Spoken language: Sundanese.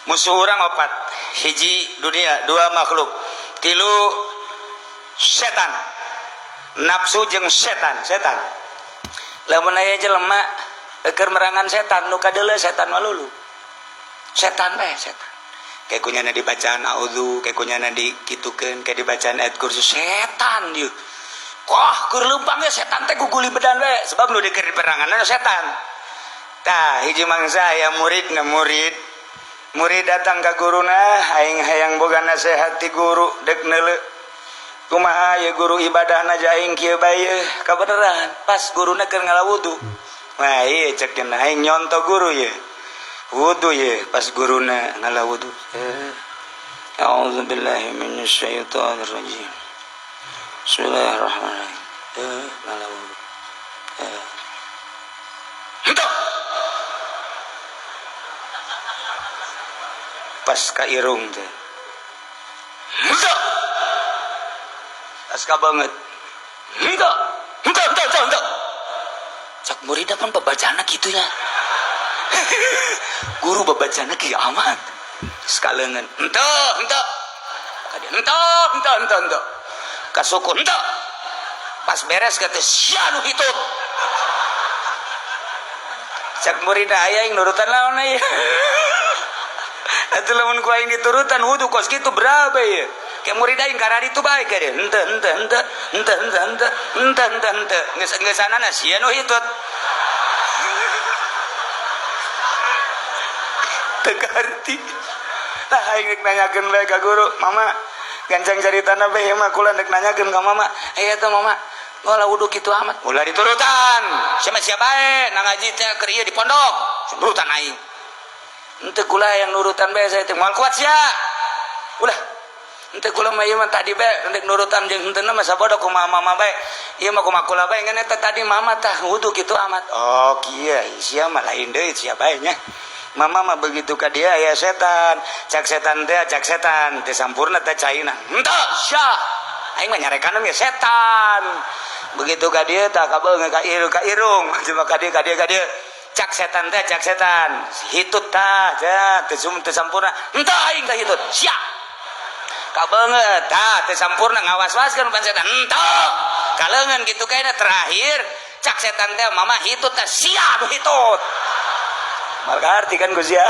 Musuh urang opat, hiji dunia, dua makhluk, tilu setan, nafsu jeung setan. Setan lamun aya jelema keur merangan setan, nu kadeuleu setan malulu, setan bae, setan. Kayak kunyana dibacaan auzu, kayak kunyana dikitukeun, kayak dibacaan ayat kursi, setan ieu. Wah, keur leumpang ge setan teh guguli bedan bae, sebab nu dikeur perangan setan. Tah, hiji mangsa aya murid na, murid murid datang ka guruna, "Aing hayang boga nasihat ti guru, dek neuleu kumaha ya guru ibadahna, aing kieu bae." Kabeneran pas guruna keur ngala wudu. Wah, iya, cek dina, aing nyonto guru ye wudu ye. Pas guruna ngala wudu, "A'udzubillahi minasyaitonir rajim, bismillahirrahmanirrahim." Ngala wudu, henteu pas ka irung teh, henteu pas ka banget, henteu, henteu, henteu, henteu, henteu. Cak murid, pan babacana kitu nya guru, babacana kieu amat. Sakalengan, henteu, henteu, henteu, henteu, henteu, henteu, kasuku, henteu. Pas beres kata, "Sia nu hitut." Cak murid, aya yang nurutan lawan aya. Atuh lamun ku aing diturutan wudu kos kitu berapa ya? Kayak murid aing karari itu baik dia. Henteu, henteu, henteu, henteu, henteu, henteu, henteu, henteu, henteu. Geus geusanana, "Sia nu hitut." Teu kaharti. Tah, aing rek nanyakeun bae ka guru, "Mama, gancang caritana bae mah, kula rek nanyakeun ka mama." "Eh, eta mama ngolah wudu kitu amat." "Ulah diturutan. Siapa siapa bae na ngaji teh keur ieu di pondok. Nurutan aing." "Henteu, kula yang nurutan bae, saya teh moal kuat sia." "Ulah. Henteu, kula mah ieu mah tadi bae rek nurutan jeung henteu mah sabodo, kumaha mama bae. Ieu mah kumaha kula bae, ngan eta tadi mama tah wudu kitu amat." "Oh, kieu sia mah, lain deui sia bae nya." Mama mah begitu ka dia ya setan. Cak setan teh, cak setan teh sampurna teh caina. "Henteu sia. Aing mah nyarekan ge setan." Begitu ka dia tah kabeung ka irung, ka irung. Cuma ka dia, ka dia, ka dia. Cak setan teh, cak setan. "Hitut tah, ja teu teu sampurna." "Henteu, aing teh hitut. Sia." Kabeungeut tah teu sampurna, ngawas-waskeun pan setan. "Henteu." Kaleungeun kitu kaena, terakhir cak setan teh, "Mama, hitut tah, sia nu hitut." Maka arti kan Gus ya.